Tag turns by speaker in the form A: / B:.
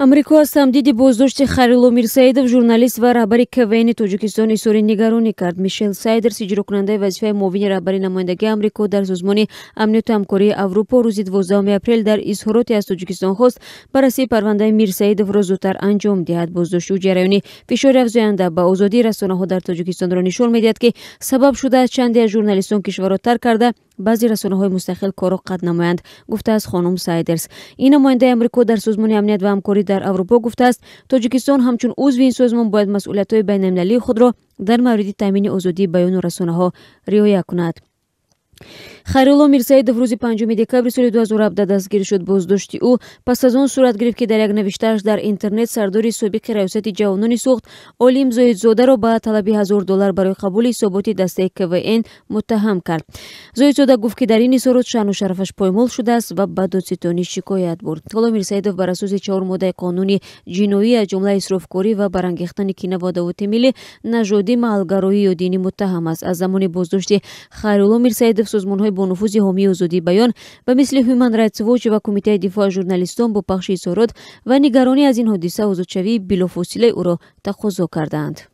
A: Амрико аз тамдиди боздошти Хайрулло Мирсаидов, журналист ва раҳбари КВН Тоҷикистон, изҳори нигаронӣ кард. Мишел Сайдерс, иҷрокунандаи вазифаи муовини раҳбари намояндагии Амрико дар Созмони амнияту ҳамкории Аврупо, рӯзи 12 апрел дар изҳороте аз Тоҷикистон хост, баррасии парвандаи Мирсаидовро зудтар анҷом диҳад. Боздошти ӯ ҷараёни фишори афзоянда ба озодии расонаҳо дар Тоҷикистонро нишон медиҳад, ки сабаб шудааст чанде аз журналистон кишварро тарк карда, баъзе расонаҳои мустақил корро қатъ намоянд, гуфтааст хонум Сайдерс. Ин намояндаи Амрико дар Созмони амният ва ҳамкорӣ дар Аврупо гуфтааст, Тоҷикистон ҳамчун узви ин созмон бояд масъулиятҳои байналмилалии худро дар мавриди таъмини озодии баёну расонаҳо риоя кунад. Хайрулло Мирсаидов рӯзи 5 декабри соли 2017 дастгир шуд. Боздошти ӯ пас аз он сурат гирифт, ки дар як навиштааш дар интернет сардори собиқи раёсати ҷавонони Суғд Олим Зоҳидзодаро ба талаби 1000 доллар барои қабули ҳисоботи дастаи КВН муттаҳам кард. Зоҳидзода гуфт, ки дар ин изҳорот шаъну шарафаш поймол шудааст ва ба додситонӣ шикоят бурд. Ҳоло Мирсаидов бар асоси чаҳор моддаи қонуни ҷиноӣ, аз ҷумла исрофкорӣ ва барангехтани кина ва адовати миллӣ, нажодӣ, маҳалгароӣ ё динӣ муттаҳам аст. Аз замони боздошти Хайрулло Мирсаидов созмонҳои бонуфузи ҳомии озодии баён ба мисли Human Rights Watch ва Кумитаи дифоъ аз журналистон бо пахши изҳорот ва нигаронӣ аз ин ҳодиса озодшавии билофосилаи ӯро тақозо кардаанд.